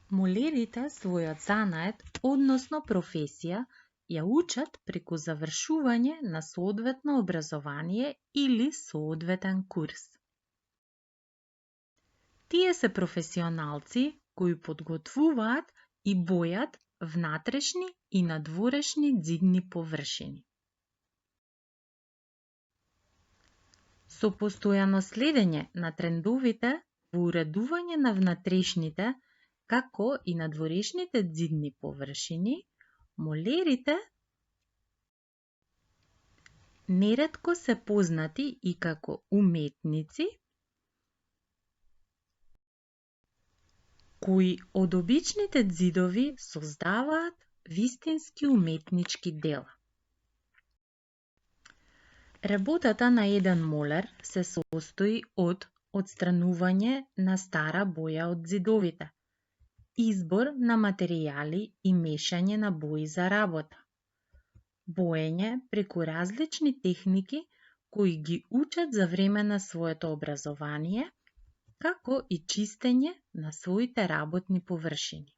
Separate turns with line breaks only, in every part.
Молерите својот занает, односно професија, ја учат преку завршување на соодветно образование или соодветен курс. Тие се професионалци кои подготвуваат и бојат внатрешни и надворешни ѕидни површини. Со постојано следење на трендовите во уредување на внатрешните, како и надворешните ѕидни површини, молерите неретко се познати и како уметници кои од обичните ѕидови создаваат вистински уметнички дела. Работата на еден молер се состои од отстранување на стара боја од ѕидовите, избор на материјали и мешање на бои за работа, боење преку различни техники кои ги учат за време на своето образование, како и чистење на своите работни површини.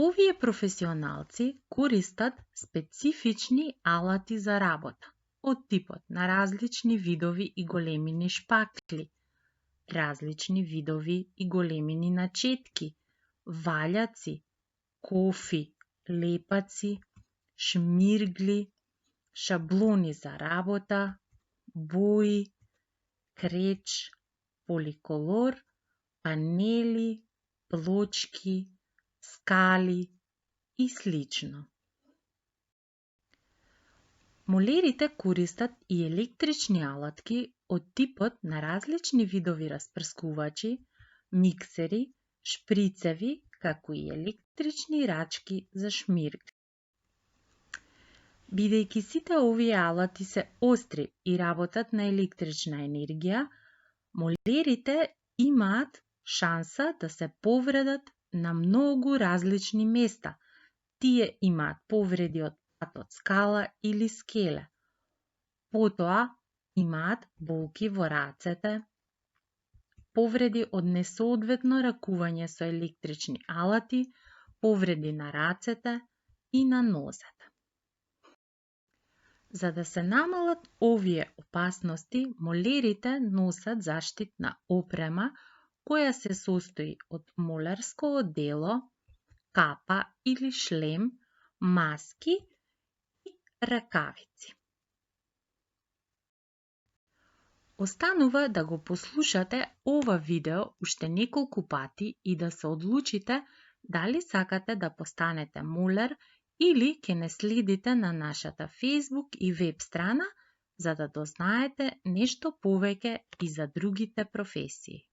Овие професионалци користат специфични алати за работа, од типот на различни видови и големини шпакли, различни видови и големини начетки, ваљаци, кофи, лепаци, шмиргли, шаблони за работа, бои, креч, поликолор, панели, плочки, скали и слично. Молерите користат и електрични алатки од типот на различни видови распрскувачи, миксери, шприцеви, како и електрични рачки за шмиргли. Бидејќи сите овие алати се остри и работат на електрична енергија, молерите имаат шанса да се повредат на многу различни места. Тие имаат повреди од патот скала или скеле. Потоа имаат болки во рацете, повреди од несоодветно ракување со електрични алати, повреди на рацете и на нозете. За да се намалат овие опасности, молерите носат заштитна опрема која се состои од молерско одело, капа или шлем, маски и ракавици. Останува да го послушате ова видео уште неколку пати и да се одлучите дали сакате да постанете молер или ќе не следите на нашата Facebook и веб страна за да дознаете нешто повеќе и за другите професии.